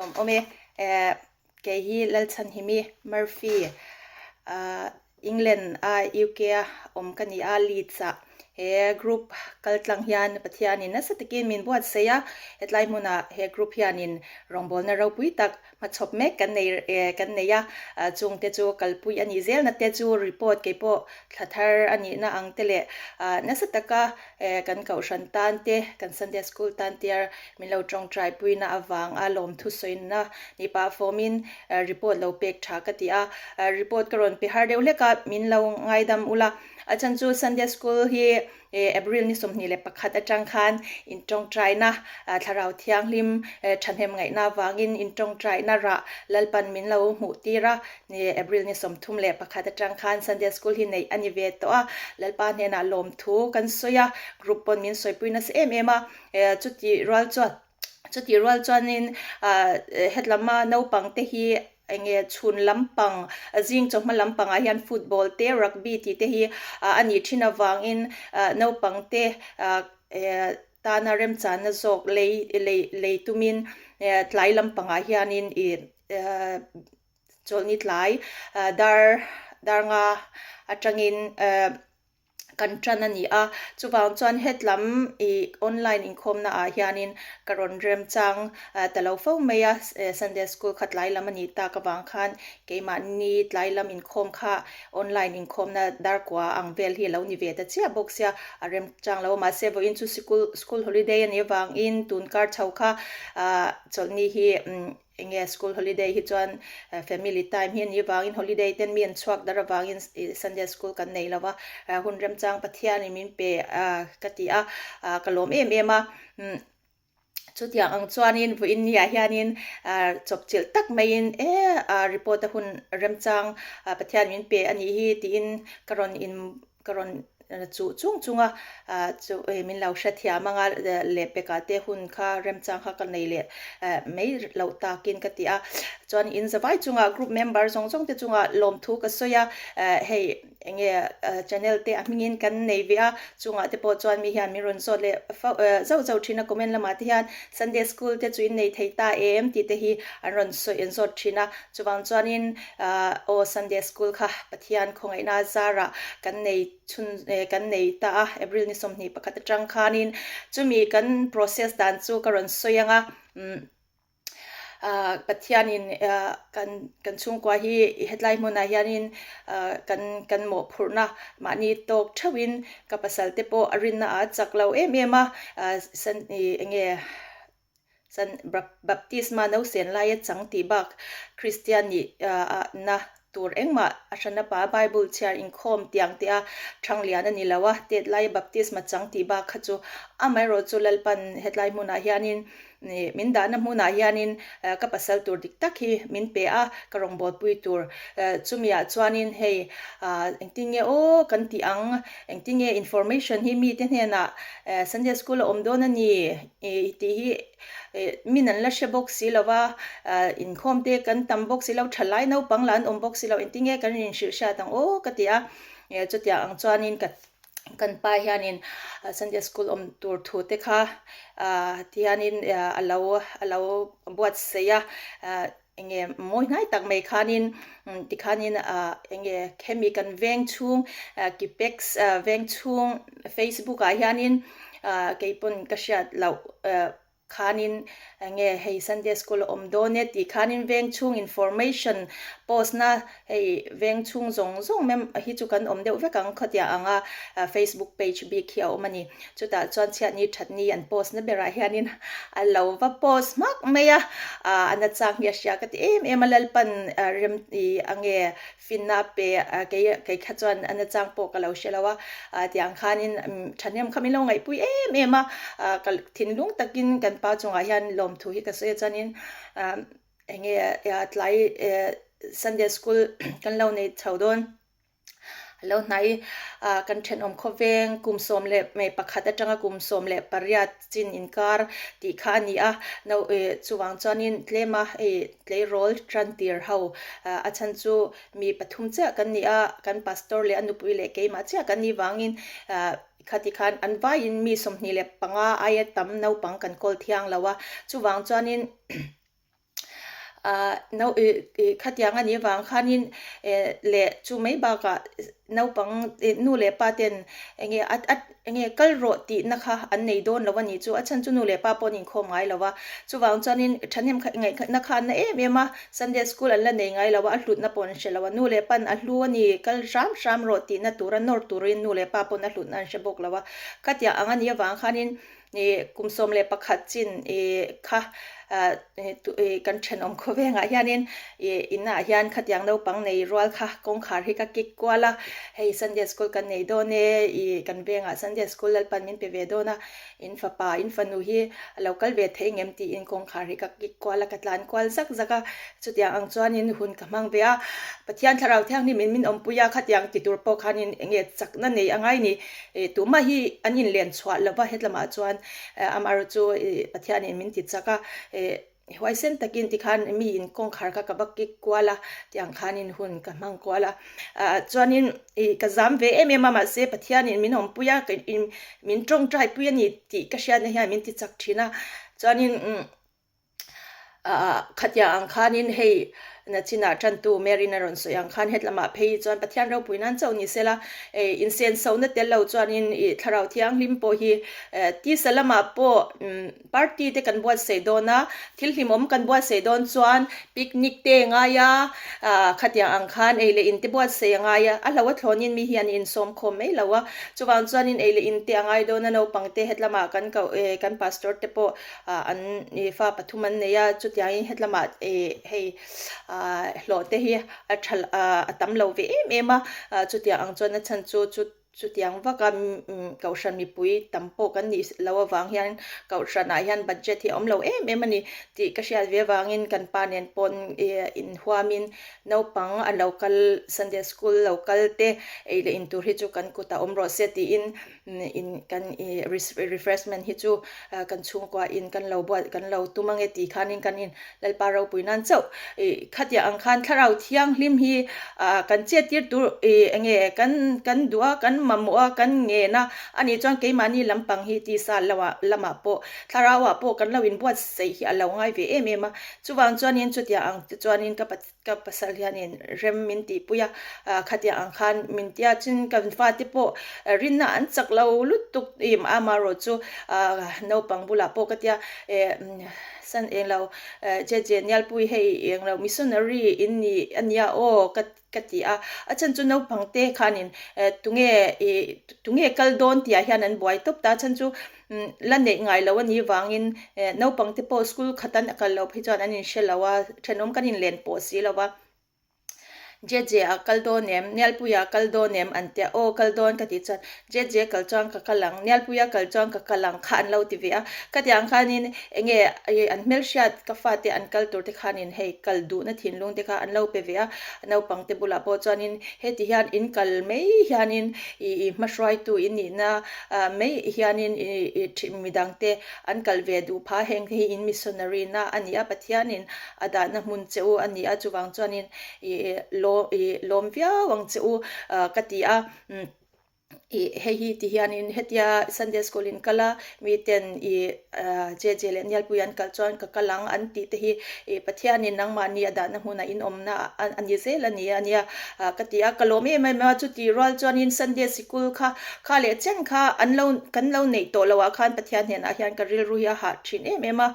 Lawm awm e. Eh, kei hi Lalchhanhimi Murphy, ah, England a UK a awm ka ni a, Leeds ah. He group kal tlang hian Pathianin nasa takin min buatsaih a, hetlai hmunah he group hianin rawngbawlna ropui tak hmachhawp mek kan nei kan nei a, chungte chu kalpui a nih zelna te chu report kei pawh thla thar a nihna ang te leh nasa taka kan kohhran tan te, kan Sunday School tan te min lo tawngtai puina avang a lawmthu sawina ni pah fawmin report lo pek tha ka ti a, report ka rawn pe har deuh hlek a, min lo ngaidam ula, a chhan chu Sunday School hi April ni 21 atang khan intawngtaina Thlarau Thianghlim thahnem ngaihna avangin intawngtaina rah Lalpan min lo hmuh tir a, April ni 31 atang khan Sunday School hi neih a ni ve tawh a, Lalpa hnenah lawmthu kan sawi a, group pawn min sawipui nasa em em a, chutih rual chuan chutih rual chuanin hetlama naupang te hi Eng nge chhun lampang, zing chawhma lampangah hian football te, rugby tih te hi a nih thin avangin naupang te tana remchanna zawk lei lei lei tumin tlai lampangah hianin ih chawlhni tlai dar dar nga atangin kan tan a ni a, chuvang chuan hetlam ih online inkhawmna ah hianin ka rawn remchang ta lo fo mai a, Sunday school kha tlai lam a nih tak avang khan keimahni tlai lam inkhawm kha online inkhawmna darkua ang vel hi a lo ni ve ta chiah bawk sia, a remchang lo a, mahse vawiin chu sikul school holiday a nih avangin tun kar chho kha ah chawlhni hi Enge school holiday hi chuan family time hi a nih avangin holiday ten mi an chhuak dar avangin Sunday school kan nei lo va, hun remchang Pathianin min pe ka ti a, ka lawm em em a. Chutiang ang chuanin vawiin ni ah hianin chawpchilh tak maiin e report a hun remchang Pathian min pe a nih hi tiin ka rawn in Ka rawn chuh chung chung a, chu min lo hrethiam anga lehpekah te hun kha remchang kha ka nei leh mai loh takin ka ti a. Chuan in zavai chungah group member zawng zawng te chungah lawmthu ka sawi a, hei enge channel te a hmingin kan nei ve a, chungah te pawh chuan mi hian min rawn zawt leh fauh zauh zauh thin a, comment lamah te hian Sunday school te chu in nei thei ta em tih te hi an rawn sawi an zawt thin a. Chuvang chuanin aw Sunday school kha Pathian khawngaihna zarah kan nei chhun kan nei ta a, April ni 21 atang khanin chumi kan process dan chu ka rawn sawi ang a, Pathianin kan kan chhungkua hi hetlai hmunah hianin kan kan mawhphurhna mahni tawk theuhin ka pasal te pawh a rinna a chak lo em em a, eng nge Chuan baptisma nausen laia chang tih bak Kristian nih na tur engmah a hran apa Bible chhiar inkhawm tiang te a thang lian a ni lo a, tet laia baptisma chang tih bak kha chu amaherawh chu Lalpan hetlai hmunah hianin min dahna hmunah hianin ka pasal tur dik tak hi min pe a, ka rawngbawlpui tur chumiah chuanin hei engtin nge aw kan tih ang, engtin nge information hi mite hnenah Sunday school a awm dawn a ni. Ih tih hi ih min an la hre bawk si lo va, ah inkhawm te kan tam bawk si lo, thalai naupang lah an awm bawk si lo, engtin nge kan inhrilh hriat ang aw ka ti a, eh chutiang ang chuanin ka kan pa hianin Sunday school awm tur thu te kha ah tihianin a lo a lo buatsaih a, ah Enge mawi hnai tak mai khanin tikhanin ah enge khemi kan veng chhung Kipex veng chhung Facebook ah hianin ah keipawn ka hriat loh khanin enge hei Sunday school a awm dawn e tih khanin veng chhung information post na hei veng chhung zawng zawng mem hi chu kan awm deuh vek ang khawtiah anga Facebook page bik hi a awm a ni. Chutah chuan chhiatni thatni an post na berah hianin a lo va post hmak mai a, a na chak hi a hria ka ti em em a, Lalpan rem i a nge finna a pe kei kei kha chuan a na chang pawh ka lo hre lo a, tiang khanin thahnem kha min lo ngaihpui em em a, ka thinlung takin kan pa chungah hian lawmthu hi ka sawi a chuanin eng nge tlai Sunday school kan lo nei chho dawn. A lo hnai a, kan thenawm khawveng kum 11 atanga kum 18 chin inkar tih kha a ni a, no eh chuvang chuanin tlema hei tleirawl tan tir ho a chhan chu mi pathum chiah kan ni a, kan pastor leh a nupui leh keimah chiah kan nih vangin ah khati khan an vaiin mi 25 aia tam naupang kan kawl thiang lo a, chuvang chuanin. Ahh no ih ih khatiang a nih vang khanin eh leh chu mai bakah naupang ih nu leh pa ten eng nge a a eng nge kal rawh tihna kha an nei dawn lo a nih chu a chhan chu nu leh pa pawh an inkhawm ngai lo a chuvang chuanin thahnem kha ngaihna kha an na em em a Sunday school an la nei ngai lo a a hlutna pawh an hre lo a nu leh pan a hlu a ni kal hram hram rawh tihna tura nawr turin nu leh pa pawn a hlutna an hre bawk lo a khatiang ang a nih avang khanin Ih kum 11 chin ih kha ah ih kan thenawm khawvengah hianin ih inah hian khatiang naupang nei rual kha kawngkhar hi ka kik kual a, hei Sunday school kan nei dawn e, ih kan vengah Sunday school Lalpan min pe ve dawn a, in fapa in fanu hi a lo kal ve thei ngem tiin kawngkhar hi ka kik kual a, ka tlan kual zak zak a, chutiang ang chuanin hun ka hmang ve a, Pathian Thlarau Thianghlim in min awmpui a, khatiang ti tur pawh khanin eng nge chakna nei a ngai ni. Ih tumah hi an inlen chhuah lova hetlamah chuan amaherawh chu ih Pathianin min ti chak a, ih huaisen takin tikhan mi in kawngkhar kha ka va kik kual a tiang khanin hun ka hmang kual a, ah chuanin ih ka zam ve em em a mahse Pathianin min awmpui a min tawngtai pui a ni tih ka hriatna hian min ti chak thin a, chuanin umm. Ahh khatiang ang khanin hei nachinah tantu Mary'n a rawn sawi ang khan hetlamah phei hi chuan Pathian ropui nan chauh ni sela eh insensohna tel lo chuanin ih thlarau thianghlim pawh hi eh tisa lamah pawh umm party te kan buatsaih dawn a thil hlimawm kan buatsaih dawn chuan picnic te a ngai a ah khatiang ang khan ei leh in te buatsaih a ngai a a hlo a thlawnin mi hian insawm khawm mai lo a chuvang chuanin ei leh in te a ngai dawn a naupang te hetlamah kan koh eh kan pastor te pawh ah an ih fa pathum an nei a chutiangin hetlamah ih hei ah hlawh te hi a tha ah a tam lo ve em em a ah chutiang ang chuan a chhan chu chu chutiang vaka umm kohhran mipui tam pawh kan nih loh avang hian kohhranah hian budget hi a awm lo em em a ni tih ka hriat ve avangin kan pa nen paw'n ih inhuamin naupang a lo kal sunday school lo kal te ei leh in tur hi chu kan kutah awm rawh se tiin in kan i refreshment hi chu kan chhungkua in kan lo buat kan lo tum ange tih khanin kan in Lalpa ropui nan chauh ih khatiang ang khan thlarau thianghlim hi ah kan chet tir tur ih enge kan kan duh a kan mamawh a kan ngen a anih chuan keimahni lampang hi tisa lamah lamah pawh thlarau ah pawh kan lo inbuatsaih hi a lo ngai ve em em a chuvang chuanin chutiang ang te chuanin ka Ka pasal hianin rem min tihpui a, khatiang ang khan min tia chin kan fate pawh rinna an chak lo lutuk im amaherawh chu naupang bulah pawh ka tia san eng lo Jeje Nialpui hei eng lo missionary in ni a nia aw ka ka ti a, a chhan chu naupang te khanin tunge ih tunge kal dawn tih ah hian an buai tawp ta a chhan chu La neih ngai lo a nih vangin naupang te pawh school khat an kal loh phei chuan an inhre lo a, thenawm kan inlen pawh si lo va. Jeje a kal dawn em? Nialpuia a kal dawn em? An tia, aw kal dawn ka tih chuan Jeje kal chuan ka kal ang, Nialpuia kal chuan ka kal ang kha an lo ti ve a. Khatiang ang khanin eng nge an hmelhriat ka fate an kal tur te khanin hei kal duhna thinlung te kha an lo pe ve a. Naupang te bulah pawh chuanin heti hian in kal mai hianin ih hmahruaitu in nihna Ah mai hianin i midangte an kal ve duh phah heng hi in missionary na a ni a, Pathianin a dahna hmun che u a ni a, chuvang chuanin i i lawm viau ang che u ka ti a. I hei hi ti hianin hetia Sunday school in kal a, miten i JJ leh Nialpui an kal chuan ka kal ang an tih te hi i Pathianin nangmahni a dahna hmunah in awmna a ni zel a ni a nia ka ti a, ka lawm em em a, chuti rual chuanin Sunday sikul kha Kha leh chen kha an lo kan lo neih tawh loh ah khan Pathian hnenah hian ka rilru hi a hah thin em em a,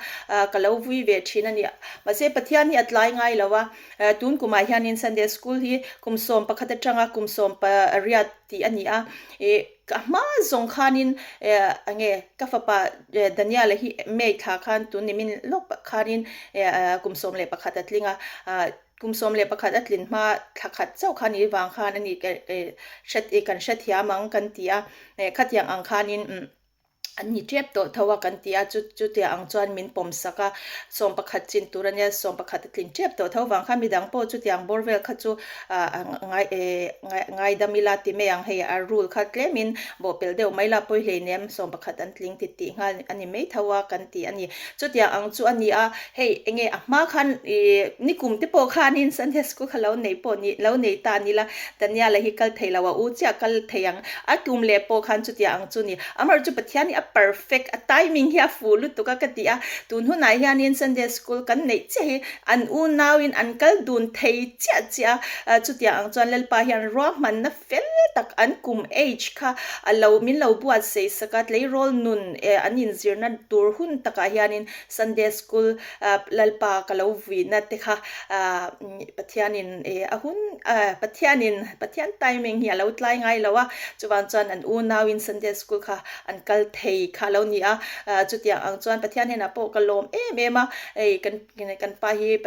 ka lo vui ve thin a ni. Mahse Pathian hi a tlai ngai lo a, tun kumah hianin Sunday School hi kum 11 atanga kum 18 tih a ni a, ih ka hma zawng khanin enge ka fapa Daniel-a hi May thla khan tun nimin lawk khanin kum 11 a tling a, Kum 11 a tlin hma thla khat chauh kha ni vang khan a ni kan hrethiam ang kan ti a, khatiang ang khanin an ni tep tawh tho a kan ti a, chutiang ang chuan min pawm sak a, 11 chin tur a nia, 11 a tlin tep tawh tho vang khan midang pawh chutiang bawr vel kha chu ngaidam ila ti mai ang hei a rule kha tlemin bawhpelh deuh mai la pawi hleinem 11 an tling ti tih nghal a ni mai tho a kan ti a ni. Chutiang ang chu a ni a, hei enge a hma khan ih nikum te pawh khanin Sunday school kha lo nei pawh ni lo nei ta ni la, Daniel-a hi kal thei lo a u chiah kal thei ang, a tum leh pawh khan chutiang ang chu ni. Amaherawhchu Pathian hi a. perfect a timing hi a fuh lutuk a ka ti a, tun hunah hianin Sunday school kan neih chiah hi an unauin an kal dun thei chiah chiah a, chutiang ang chuan Lalpa hian ruahmanna fel tak an kum age kha a lo min lo buatsaih sak a, tleirawl nun an inzirna tur hun takah hianin Sunday school Lalpa ka lo vuina te kha Pathianin a hun Pathianin Pathian timing hi a lo tlai ngai lo a, chuvang chuan an unauin Sunday school kha an kal thei kha a lo ni a, chutiang ang chuan Pathian hnenah pawh ka lawm em em a, hei kan kan pa hi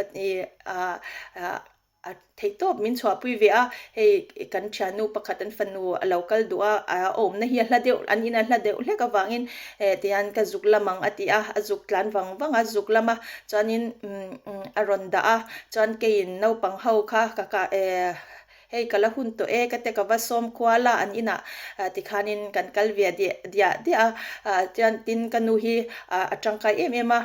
A theihtawp min chhuahpui ve a, hei kan thiannu pakhat an fanu a lo kal duh a, a awmna hi a hla deuh, an in a hla deuh hlek avangin eh tihian ka zuk lam ang a ti a, a zuk tlan vang vang a, zuk lam a, chuanin a rawn dah a, chuan keiin naupang ho kha ka ka eh hei ka la hun tawh e ka te ka va sawm kual a an inah tikhanin kan kal ve diah diah diah a, chuan tin ka nu hi a tangkai em em a.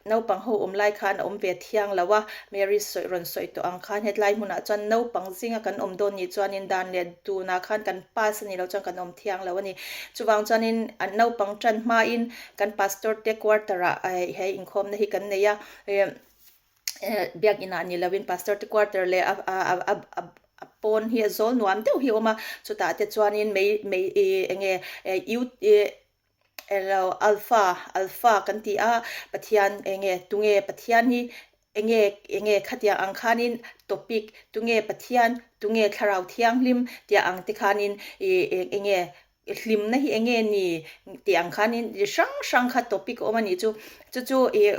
Naupang ho awm lai khan a awm ve thiang lo a, Mary sawi rawn sawi tawh ang khan hetlai hmunah chuan naupang zinga kan awm dawn nih chuanin dan leh dunah khan kan pass a nih loh chuan kan awm thiang lo a ni. Chuvang chuanin an naupang tan hmain kan pastor te quarter ah he inkhawmna hi kan nei a, biakinah ni loin pastor te quarter leh a a pawn hi a zawl nuam deuh hi a awm a, chutah te chuanin mei mei eng nge Elo Alpha, Alpha kan ti a, Pathian enge, tunge Pathian hi enge enge khatiang ang khanin topic tunge Pathian, tunge Thlarau Thianghlim tih ang te khanin ih enge hlimna hi enge ni tih ang khanin chi hrang hrang kha topic a awm a nih chu. Chu chu ih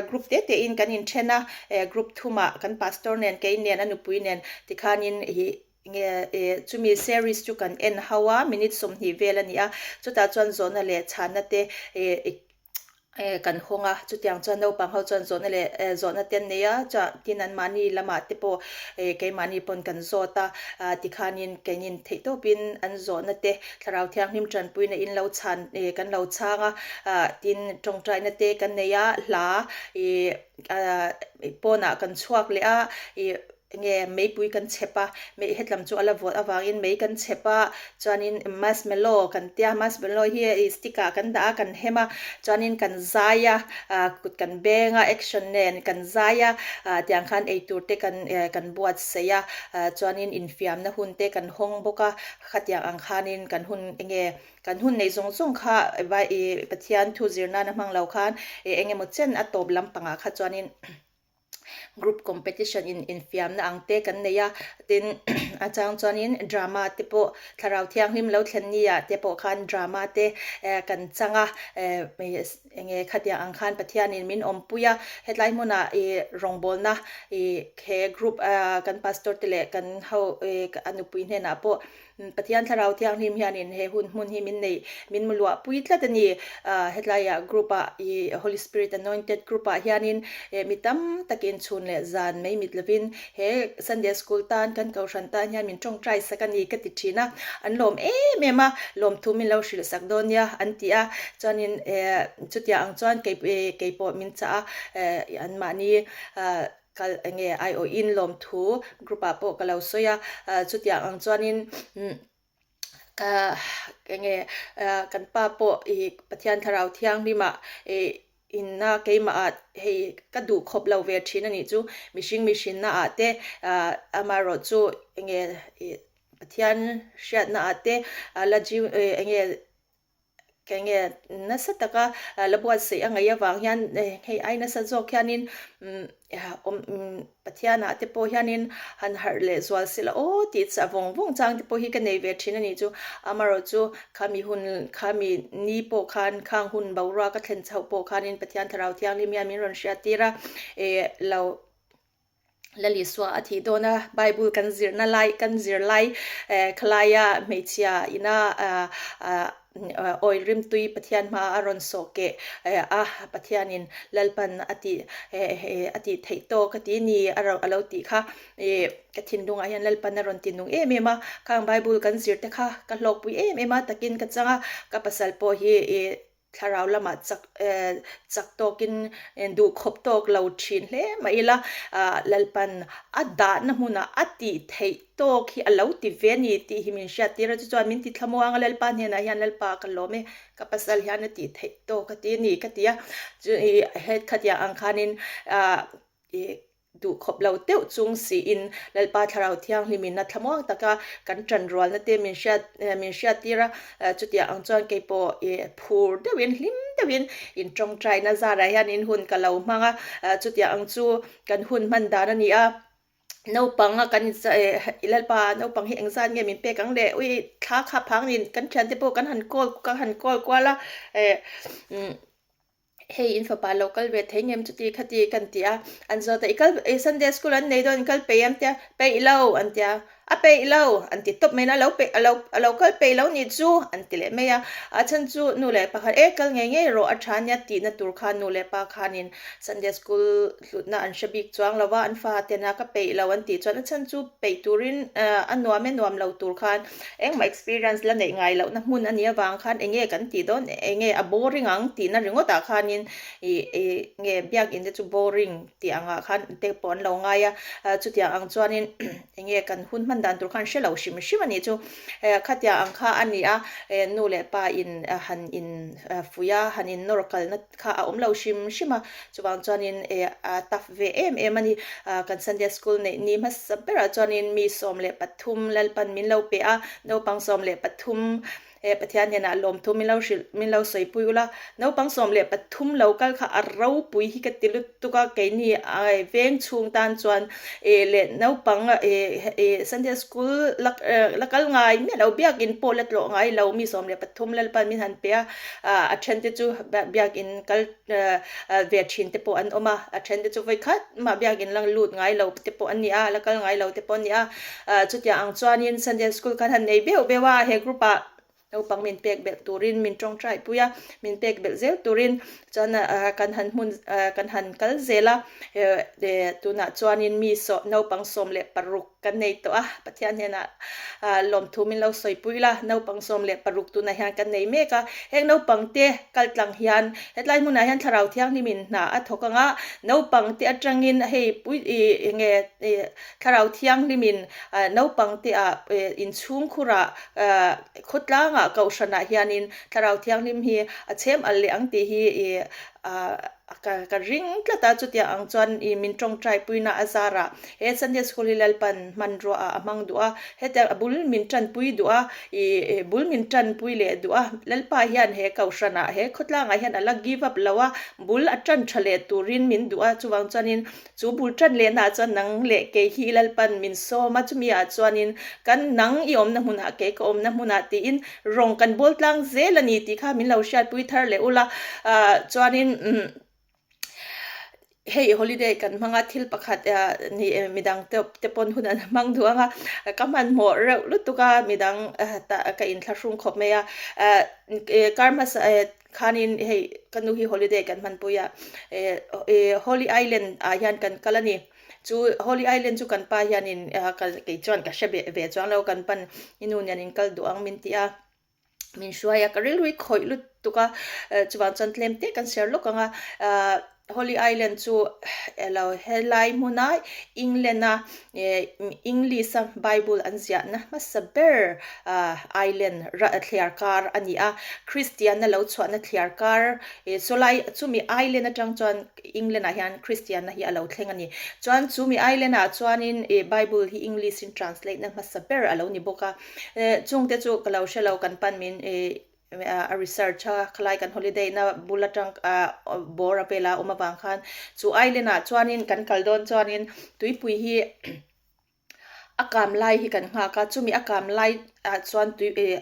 group te te in kan inthen a, group thumah kan pastor nen kei nen a nupui nen tikhanin ih Nge e, chumi series chu kan en ho a, minute 20 vel a ni a, chutah chuan zawhna leh chhanna te e kan hawng a, chutiang chuan naupang ho chuan zawhna leh zawhna te an nei a, chuan tin anmahni lamah te pawh e keimahni pawn kan zawt a, tikhanin keinin theih tawpin an zawhna te Thlarau Thianghlim tanpuina in lo chhan e kan lo chhang a, tin tawngtaina te kan nei a, hla e pawnah kan chhuak leh a, e. Enge meipui kan chhep a, mei hetlam chu a la vawt avangin mei kan chhep a, chuanin marshmallow kan tia, marshmallow hi ih stick ah kan dah a kan hem a, chuanin kan zai a, ah kut kan beng a action nen kan zai a, ah tiang khan eitur te kan eh kan buatsaih a, ah chuanin infiamna hun te kan hawng bawk a, khatiang ang khanin kan hun enge kan hun neih zawng zawng kha vai ih Pathian thu zir nana hmang lo khan ih engemaw chen a tawp lampangah kha chuanin. Group competition in infiamna ang te kan nei a, tin a chang chuanin drama te pawh thlarau thianghlim lo thlen ni ah te pawh khan drama te eh kan chang a, eh eng nge khatiang ang khan Pathianin min awmpui a, hetlai hmunah ih rawngbawlna ih he group ah kan pastor te leh kan ho ih a nupui hnenah pawh Pathian Thlarau Thianghlim hianin he hun hmun hi min nei, min muluah pui tlat a ni. Hetlaiah group ah i Holy Spirit Anointed group ah hianin mi tam takin chhun leh zan mai mit lovin he Sunday School tan kan kohhran tan hian min tawngtai sak a ni ka ti thin a. An lawm em em a, lawmthu min lo hrilh sak dawn nia an ti a. Chuanin chutiang ang chuan keipawh min chah a, anmahni Kal enge aiawhin lawmthu group ah pawh ka lo sawi a, chutiang ang chuanin ka enge kan pa pawh ih Pathian Thlarau Thianghlim ah ih inna keimah ah hei ka duh khawp lo ve thin a nih chu, mihring mihrinna ah te amaherawh chu enge ih Pathian hriatna ah te la enge Kei nge nasa taka la buatsaih a ngaih avang hian hei ai nasa zawk hianin awm Pathianah te pawh hianin han harh leh zual sela aw tih chah vawng vawng chang te pawh hi ka nei ve thin a nih chu. Amaherawh chu khami hun khami ni pawh khan khang hun boruak a thlen chhoh pawh khanin Pathian Thlarau Thianghlim hian min rawn hriattir a, eh lo Lalisua a thih dawn a, Bible kan zirna lai, kan zir lai khalaia hmeichhia ina oil rimtui Pathian hma a rawn sawh keh a, Pathianin Lalpan a tih a tih theih tawk a ti ni a lo tih kha ka thinlungah hian Lalpan a rawn ti nung em em a, khang Bible kan zir te kha ka hlawkpui em em a, takin ka chang a, ka pasal pawh hi. Thlarau lamah chak chak tawkin duhkhawp tawk lo thin hle mah ila, Lalpan a dahna hmunah a tih theih tawk hi a lo ti ve a ni tih hi min hriattir a, chu chuan min ti thlamuang a, Lalpa hnenah hian Lalpa ka lawm e, ka pasal hian a tih theih tawk a ti a ni ka ti a, chu khatiang ang khanin Duh khawp lo deuh chung siin Lalpa Thlarau Thianghlimin a thlamuang taka kan ṭanrualna te min hriat min hriattir a, chutiang ang chuan kei pawh i phur deuhin hlim deuhin in ṭawngṭaina zarah hian in hun ka lo hmang a, chutiang ang chu kan hun hman dan a ni a. Naupang a kan Lalpa naupang hi engzat nge min pek ang le? Ui thla kha phang nin kan ṭhiante pawh kan han call ka han call kual a, Hei in fapa lo kal ve thei ngem chuti khati kan ti a, an zawt a i kal i Sunday school an nei dawn i kal peih em tia, peih lo an tia, a peih lo an ti tawp mai na lo peih alo alo kal peih lo nih chu an ti leh mai a, a chhan chu nu leh pa khan e kal ngei ngei rawh a tha nia tihna tur khan nu leh pa khanin Sunday school hlutna an hre bik chuang lo va, an fa tena ka peih lo an tih chuan a chhan chu peih turin a nuam e nuam lo tur khan engmah experience la neih ngai lohna hmun a nih avang khan eng nge kan tih dawn eng nge a boring ang tihna ringawt ah khanin ih ih nge biakin te chu boring tih angah khan te pawh an lo ngai a, chutiang ang chuanin eng nge kan hun hman dan tur khan hre lo hrim hrim a nih chu khatiang ang kha a ni a, nu leh pa in han in fuih a han in nawr kalna. kha a awm lo hrim hrim a, chuvang chuanin eh a tough ve em em a ni. Kan Sunday School neih ni hmasa berah chuanin mi 13 Lalpan min lo pe a, naupang 13 eh Pathian hnenah lawmthu min lo hrilh min lo sawipui ula, naupang 13 lo kal kha a ropui hi ka ti lutuk a, keini veng chhung tan chuan eh leh naupang eh eh Sunday School la la kal ngai miah lo biakin pawh la tlawh ngai lo mi 13 Lalpan min han pe a. A then te chu biakin kal ve thin te pawh an awm a, a then te chu vawi khat mah biakin la lut ngai lo te pawh an ni a, la kal ngai lo te pawh an ni a. Chutiang ang chuanin Sunday School khan han nei beuh beuh a, he group ah naupang min pek belh turin min tawngtai pui a, min pek belh zel turin chuan kan han hmun kan han kal zel a, tunah chuanin mi naupang 16 Kan nei tawh a, Pathian hnenah lawmthu min lo sawipui la, naupang 16 tunah hian kan nei mek a, heng naupangte kal tlang hian hetlai hmunah hian Thlarau Thianghlimin hna a thawk ang a, naupangte atangin hei pui ih enge ih Thlarau Thianghlimin naupangte ah inchhungkhurah khawtlangah kohhranah hianin Thlarau Thianghlim hi a chhem al leh ang tih hi ih Ka ka ring tlat a, chutiang ang chuan ih min tawngtai puina a zarah he Sunday School hi Lalpan hmanrua ah a hmang duh a, hetiang a bul min tanpui duh a, ih bul min tanpui leh duh a, Lalpa hian he kohhran ah he khawtlang ah hian a la give up lo a, bul a tan tha leh turin min duh a, chuvang chuanin chu bul tan lehna ah chuan nang leh kei hi Lalpan min sawm a, chumi ah chuanin kan nang i awmna hmunah kei ka awmna hmunah tiin Rawng kan bawl tlang zel a ni tih kha min lo hriatpui thar leh ula, chuanin hei holiday kan hmang a thil pakhat ni midang te te pawn hun an hmang duh ang a, ka hmanhmawh reuh lutuk a midang ka inthlahrung khawp mai a, kar hmasa khanin hei ka nu hi holiday kan hmanpui a, Holy Island ah hian kan kal a ni. Chu Holy Island chu kan pa hianin kei chuan ka hre ve chuang lo, kan pan i nu nen in kal duh ang min ti a, min hruai a, ka rilru i khawih lutuk a, chuvang chuan tlem te kan share lawk ang a, Holy Island chu elo helai hmuna England a English a Bible an ziahna hmasa ber island thliar kar a ni a, Christian a lo chhuahna thliar kar chulai chumi island atang chuan England ah hian Christian na hi a lo thleng a ni. Chuan chu mi island ah chuanin ih Bible hi English in translate na hmasa ber a lo ni bawk a. Chung te chu ka lo hre lo kan pan min ih a research a khalai kan holiday na bul atang ah bawr a vela awm avang khan chu island ah chuanin kan kal dawn chuanin tuipui hi A kam lai hi kan nghak a, chumi a kam lai ah chuan tui eh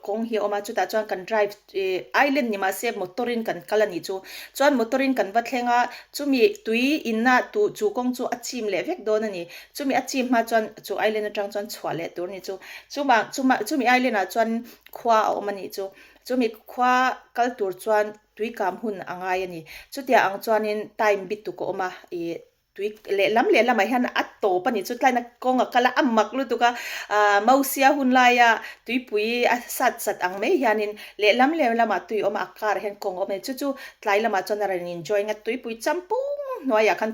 kawng hi a awm a, chutah chuan kan drive eh island ni mahse motor in kan kal a nih chu. Chuan motor in kan va thleng a, chumi tui inna tuh chu kawng chu a chim leh vek dawn a ni. Chumi a chim hma chuan chu island atang chuan chhuah leh tur a ni chu. Chuma chuma chumi island ah chuan khua a awm a nih chu. Chumi khua kal tur chuan tui kam hun a ngai a ni. Chutiang ang chuanin time bituk a awm a ih. Tui lehlam lehlamah hian a tawp a nih chu tlaina kawng a kal a, a mak lutuk a, ah Mosia hun laia tuipui a sat sat ang mai hianin lehlam lehlamah tui a awm a, a karah hian kawng a awm a ni. Chu chu tlai lamah chuan a rawn enjoy a, tuipui champung hnuaiah khan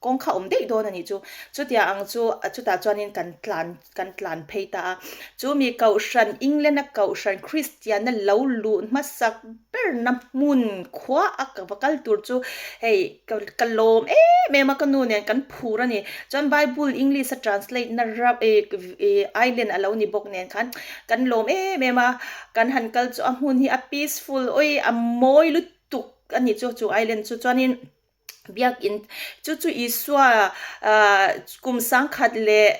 kawng kha a awm daih dawn a nih chu. Chutiang ang chu chutah chuanin kan tlan kan tlan phei ta a. Chu mi Kohhran, England a Kohhran Kristianna lo luh hmasak berna hmun khua a ka va kal tur chu hei ka ka lawm em em a ka nu nen kan phur a ni. Chuan Bible English a translate na ram ih ih island a lo ni bawk nen khan kan lawm em em a, kan han kal chu a hmun hi a peaceful awi a mawi lutuk a ni chu chu island chu chuanin Biakinn chu chu Isua kum sangkhat leh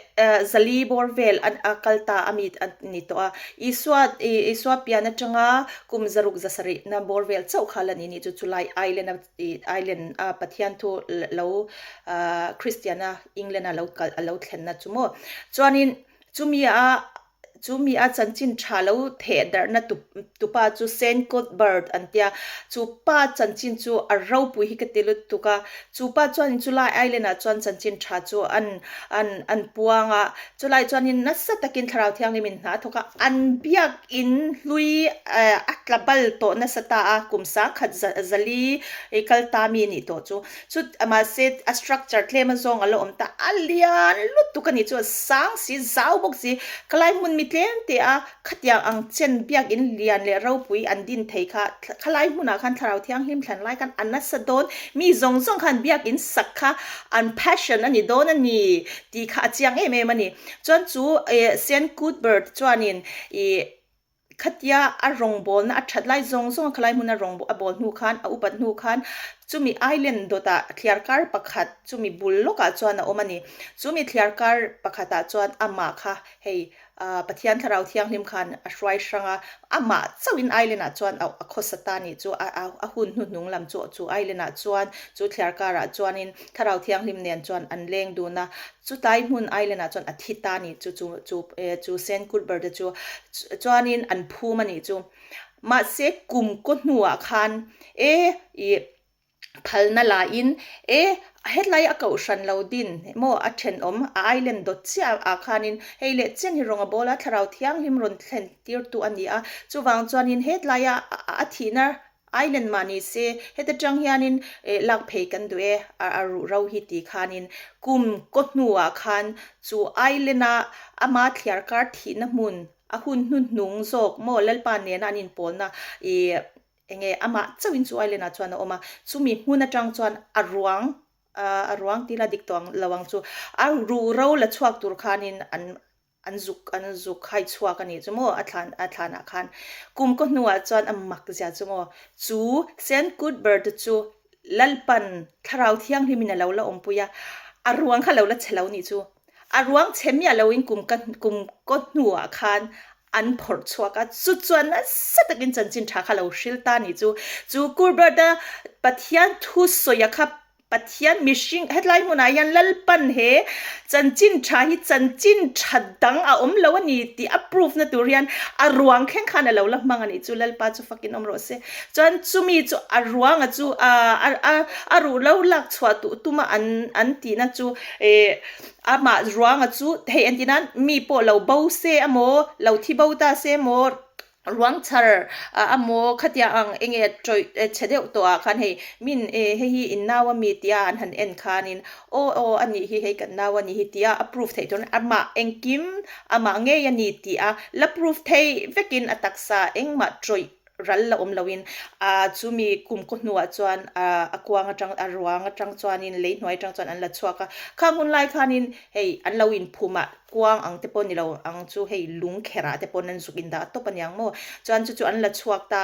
zali bawr vel a kal ta a mi a ni tawh a. Isua Isua pian atanga kum zaruk zasarihna bawr vel chauh kha la ni ni chu chulai island a island a Pathian thu lo Kristiana England a lo kal a lo thlenna chu maw. Chuanin chumi a Chu mi a chanchin tha lo theh darhna tupa chu Saint Cuthbert an tia. Chu pa chanchin chu a ropui hi ka ti lutuk a. Chu pa chuanin chulai island ah chuan chanchin tha chu an an an puang a. Chulai chuanin nasa takin Thlarau Thianghlim in hna a thawk a. An biakin hlui a tla bal tawh nasa ta a, kum sangkhat zali kal ta mi nih tawh chu. Chu mahse a structure tlem a zawng a la awm ta a lian lutuk a nih chu a sang si zau bawk si khalai hmun mi tlem te a khatiang ang chen biakin lian leh ropui an din thei kha khalai hmunah khan thlarau thianghlim thlan lai khan a nasa dawn mi zawng zawng khan biakin sak kha an passion a ni dawn a ni tih kha a chiang em em a ni chuan chu eh Saint Cuthbert chuanin ih Khatia a rawngbawlna a that lai zawng zawng a khalai hmuna rawng a bawl hnu khan a upat hnu khan chumi island dawtah thliarkar pakhat chumi bul lawkah chuan a awm a ni. Chumi thliarkar pakhatah chuan amah kha hei ah Pathian Thlarau Thianghlim khan a hruai hrang a, amah chauhin island ah chuan a khawsa ta nih chu a a hun hnuhnung lam chu chu island ah chuan chu thliarkarah chuanin Thlarau Thianghlim nen chuan an leng dun a, Chutlai hmun island ah chuan a thi ta a nih chu chu chu eh chu Saint Cuthbert te chu chuanin an phum a nih chu. Mahse kum kaw hnuah khan e ih phalna lahin e hetlai a kohhran lo din maw a thenawm a island dawt chiah ah khanin hei leh chen hi rawnga bawla thlarau thianghlim rawn thlen tirtu a ni a. Chuvang chuanin hetlaia a thihna Island mah ni se, heta tang hianin eh lak phei kan duh e, a ruh ro hi ti khanin kum kaw hnuah khan chu Island a ama thliar kar thihna hmun a hun hnuhnung zawk maw Lalpa nena an inpawlna ih enge amah chauhin chu Island ah chuan a awm a, chumi hmun atang chuan a ruang a ruang tila dik tawh lo ang chu a ruh ro la chhuak tur khanin an An zuk an zuk hai chhuak a nih chu maw a thlan a thlanah khan kum kaw hnuah chuan a mak zia chu maw chu Saint Cuthbert chu Lalpan Thlarau Thianghlimin a lo la awmpui a, a ruang kha lo la chhe lo nih chu. A ruang chhe miah loin kum ka kum kaw hnuah khan an phawrh chhuak a, chu chuan nasa takin chanchin tha kha lo hril ta nih chu. Chu Cuthbert-a Pathian thusawia kha Pathian mihring hetlai hmunah hian Lalpan he chanchin tha hi chanchin tha dang a awm lo a ni tih a proof na tur hian a ruang thleng khan a lo la hmang a nih chu Lalpa chu fakin awm rawh se. Chuan chumi chu a ruanga chu a a a ruh lo lak chhuah duh tuma an an tihna chu eh amah ruanga chu hei entir nan mi pawh lo bo se emaw lo thi bo ta se emaw Ruang chhar a maw khatia ang enge tawih chhe deuh tawh ah khan hei min e hei hi in nau a mi tia an han en khanin aw aw a nih hi hei kan nau a nih hi tia a proof theih tur amah engkim amah ngei a ni tih a la proof theih vekin a taksa engmah tawih ral la awm loin a chumi kum kaw hnuah chuan a kuang atang a ruang atang chuanin lei hnuai atang chuan an la chhuak a khang hun lai khanin hei an lo inphum a. Kuang ang te pawh ni lo ang chu hei lung kherah te pawn an zuk in dah tawp aniang maw. Chuan chu chu an la chhuak ta.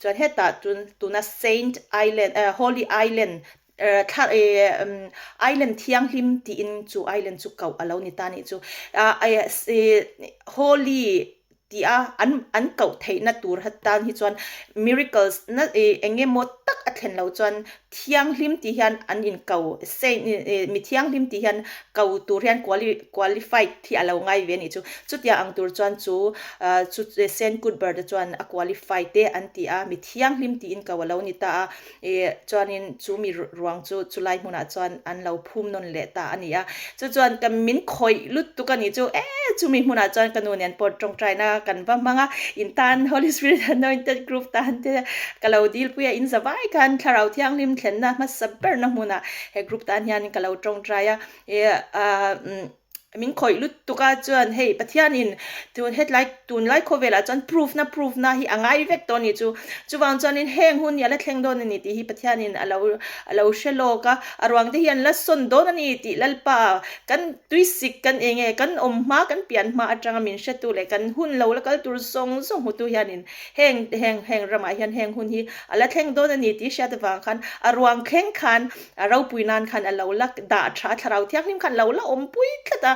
Chuan hetah tun tuna Saint Island eh Holy Island eh thla eh Island thianghlim tiin chu island chu koh a lo ni ta nih chu. Ah eh Holy. Tih a an an koh theihna tur atan hi chuan miracles na ih eng emaw tak a thlen loh chuan thianghlim tih hian an inko saint ih mi thianghlim tih hian ko tur hian quali qualified hi a lo ngai ve a nih chu. Chutiang ang tur chuan chu ah chu Saint Cuthbert a chuan a qualified te an ti a, mi thianghlim tiin ko a lo ni ta a. Ih chuanin chu mi ruang chu chulai hmunah chuan an lo phum nawn leh ta a ni a. Chu chuan ka min khawih lutuk a nih chu e chumi hmunah chuan ka nu nen pawh tawngtaina kan va hmang a, in tan Holy Spirit Anointed Group tan te ka lo dilpui a, in za vai khan Thlarau Thianghlim thlenna hmasa berna hmunah he group tan hian ka lo tawngtai a. Ih ah Min khawih lutuk a chuan hei Pathianin tun hetlai tunlai khawvelah chuan proof na proof na hi a ngai vek tawh a ni chu. Chuvang chuanin heng hun hi a la thleng dawn a ni tih hi Pathianin a lo a lo hre lawk a, a ruang te hi an la sawn dawn a ni tih Lalpa kan tuisik kan eng nge kan awm hma kan pian hma atanga min hretu leh kan hun lo la kal tur zawng zawng hmutu hianin heng heng heng ramah hian heng hun hi a la thleng dawn a ni tih hriat avang khan a ruang thleng khan A ropui nan khan a lo la dah tha a, thlarau thianghlim khan lo la awmpui tlat a,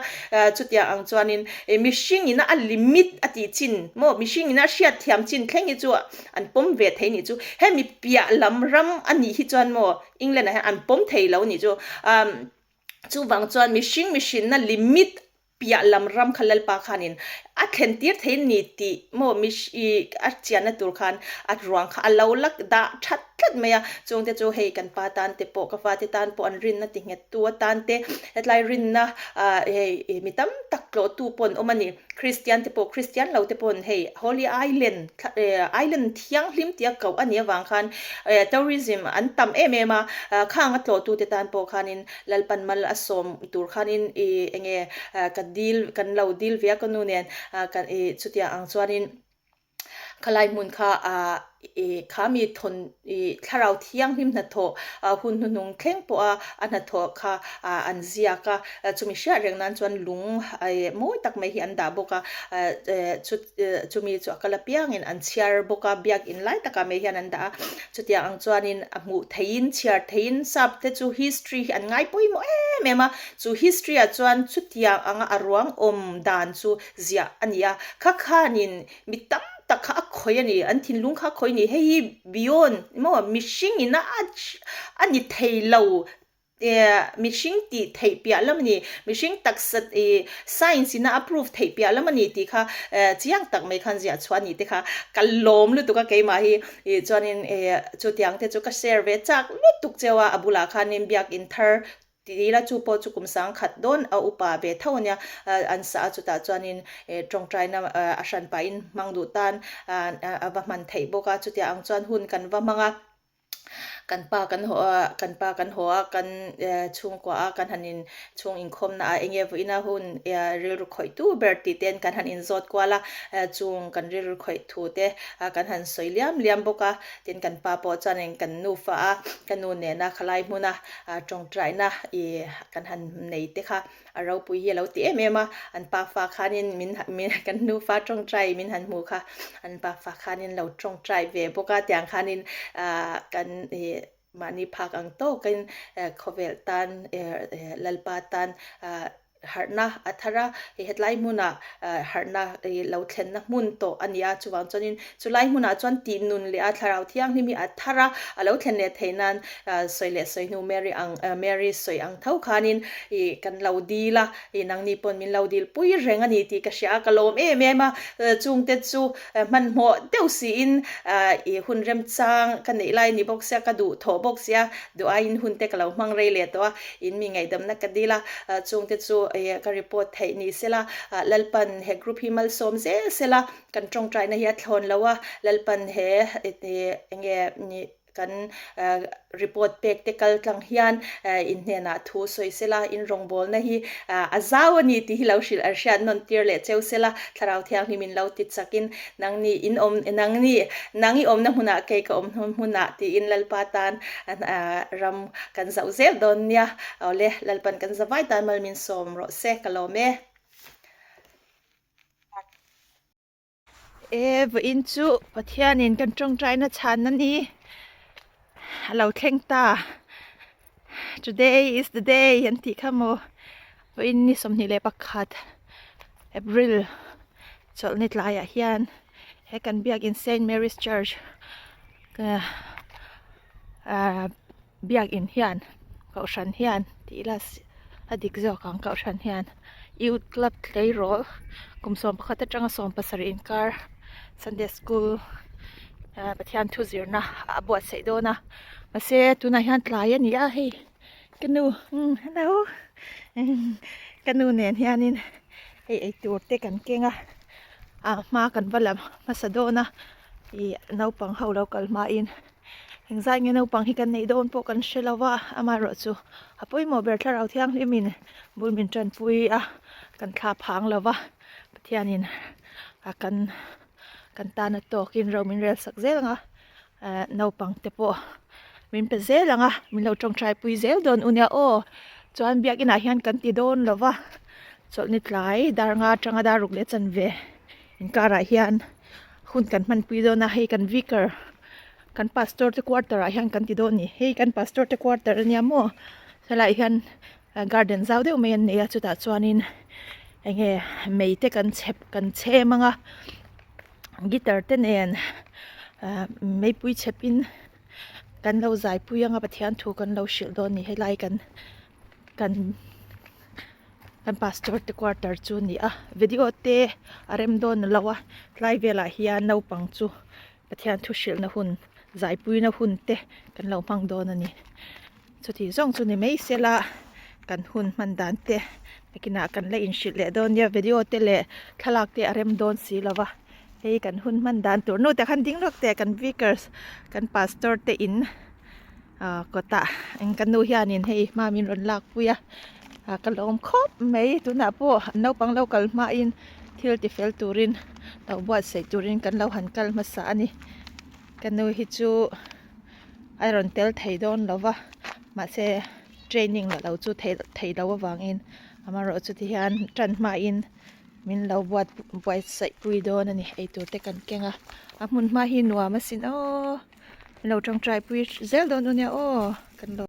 chutiang ang chuanin mihring ina a limit a tih chin maw, mihring ina a hriat thiam chin thleng hi chu an pawm ve thei nih chu, hemi piah lam ram a nih hi chuan maw England ah hian an pawm thei lo nih chu, chuvang chuan mihring mihrinna limit Piah lam ram kha Lalpa khanin a thlen tir thei ni tih maw i a chianna tur khan a ruang kha a lo la dah that tlat mai a, chungte chu hei kan pa tan te pawh ka fate tan pawh an rinna ti nghet tu atan te hetlai rinna ah hei mi tam tak tlawhtu pawh an awm a ni, Kristian te pawh Kristian lo te pawh hei Holy Island Island thianghlim tia koh a nih avang khan tourism an tam em em a, khang a tlawhtu te tan pawh khanin Lalpan mal a sawm tur khanin i enge ka dil kan lo dil ve a ka nu nen kan i chutiang ang chuanin khalai hmun kha ah i kha mi thawn i thlarau thianghlim hnathawh hun hnuhnung thleng pawh a a hnathawh kha ah an ziak a chumi hriat reng nan chuan lung mawi tak mai hi an dah bawk a chumi chu a kal apiangin an chhiar bawk a biakin lai takah mai hian an dah a chutiang ang chuanin a hmuh theihin chhiar theihin sap te chu history hi an ngai pawimawh em em a chu history ah chuan chutiang anga a ruang awm dan chu ziah a ni a kha khanin mi tam tak kha a khawih a ni an thinlung kha a khawih a ni hei hi beyond maw mihring ina a ni thei lo Mihring tih theih piah lam a ni, mihring taksa ih science ina a prove theih piah lam a ni tih kha chiang tak mai khan ziah chhuah a ni te kha ka lawm lutuk a keimah hi ih chuanin ih chutiang te chu ka share ve chak lutuk cheu a, a bulah khanin biakin thar ti ila chu pawh chu kum sang khat dawn a upa ve tho a nia an sa a chutah chuanin ih tawngtaina a hran pahin hmang duh tan a va hman theih bawk a chutiang ang chuan hun kan va hmang a. Kan pa kan haw a, kan pa kan haw a, kan chhungkua a, kan han in chhung inkhawmna ah enge vawiina hun rilru khawih tu ber tih ten kan han inzawt kual a, chung kan rilru khawih thu te kan han sawi liam liam bawk a, tin kan pa pawh chuanin kan nufa a, ka nu nena khalai hmuna tawngtaina ih kan han nei te kha. A ropui hi a lo ti em em a, an pafa khanin min min kan nufa tawngtai min han hmu kha, an pafa khanin lo tawngtai ve bawk a, tiang khanin ah kan ih mahni phak ang tawkin khawvel tan Lalpa tan ah harhna a thar a, hetlai hmunah harhna ih lo thlenna hmun tawh a ni a, chuvang chuanin chulai hmunah chuan tih nun leh a thlarau thianghlim hi a thar a, a lo thlen leh theih nan sawi leh sawi hnu Mary ang Mary sawi ang tho khanin ih kan lo dil a, ih nangni pawn min lo dil pui reng a ni tih ka hria a, ka lawm em em a, chungte chu hmanhmawh deuh siin ih hun remchang ka neih lai a ni bawk sia, ka duh thawh bawk sia, duh aiin hun te ka lo hmang rei leh tawh a, in mi ngaihdamna ka dil a, chungte chu ih ka report theih ni sela, Lalpan he group hi malsawm zel sela, kan tawngtaina hi a thlawn lo a, Lalpan he ih enge nih. Kan report pek te kal tlang hian in hnenah thu sawi sela, in rawngbawlna hi a zau a ni tih hi lo hrilh a hriat nawn tir leh cheu sela, Thlarau Thianghlim in lo ti chakin nangni in awm nangni nang i awmna hmunah kei ka awm hmunah tiin Lalpa tan ram kan zauh zel dawn nia. Awle, Lalpan kan zavai tan mal min sawm rawh se, ka lawm e. E vawiin chu Pathianin kan tawngtaina chhan a ni a lo thleng ta today is the day an tih kha maw vawiin ni 21 April. Chawlhni tlaiah hian he kan biakin Saint Mary's Church ahh biakin hian kohhran hian tih ila a dik zawk ang kohhran hian youth club tleirawl kum 11 atanga 17 inkar Sunday school ahh Pathian thu zirna a buatsaih dawn a mahse tunah hian tlai a ni a hei ka nu umm hello ka nu nen hianin hei eitur te kan keng a ah hma kan va la hmasa dawn a ih naupang ho lo kal hmain engzai nge naupang hi kan neih dawn pawh kan hre lo va amaherawhchu a pawimawh ber thlarau thianghlimin bul min tanpui a kan thla phang lo va Pathianin a kan kan tana tawkin ro min rel sak zel ang a. Eh naupang te pawh min pe zel ang a min lo tawngtai pui zel dawn u nia aw chuan biakin ah hian kan ti dawn lo va chawlhni tlai dar nga atanga dar ruk leh chanve inkarah hian hun kan hman pui dawn a hei kan vicar kan pastor te quarter ah hian kan ti dawn a ni hei kan pastor te quarter ania maw helaiah hian garden zau deuh mai an nei a chutah chuanin eng nge mei te kan chhep kan chhem ang a. Guitar te nen ah meipui chhepin kan lo zaipui anga Pathian thu kan lo hrilh dawn a ni helai kan kan kan pastor te quarter chu a ni a video te a rem dawn lo a tlai velah hian naupang chu Pathian thu hrilhna hun zaipuina hun te kan lo hmang dawn a ni. Chuti zawng chu ni mai sela kan hun hman dan te nakinah kan la inhrilh leh dawn nia video te leh thlalak te a rem dawn si lo va hei kan hun hman dan tur nu te khan ding lawk teh kan vicars kan pastor te in ah kawtah eng ka nu hianin hei hma min rawn lak pui a ah ka lawm khawp mai tunah pawh an naupang lo kal hmain thil ti fel turin lo buatsaih turin kan lo han kal hmasa a ni ka nu hi chu. A rawn tel thei dawn lo va mahse training la lo chu theih theih loh avangin amaherawhchu ti hian tan hmain min lo buat buatsaih pui dawn a ni eitur te kan keng a a hmun hma hi nuam asin aw min lo tawngtai pui zel dawn u nia aw kan lo.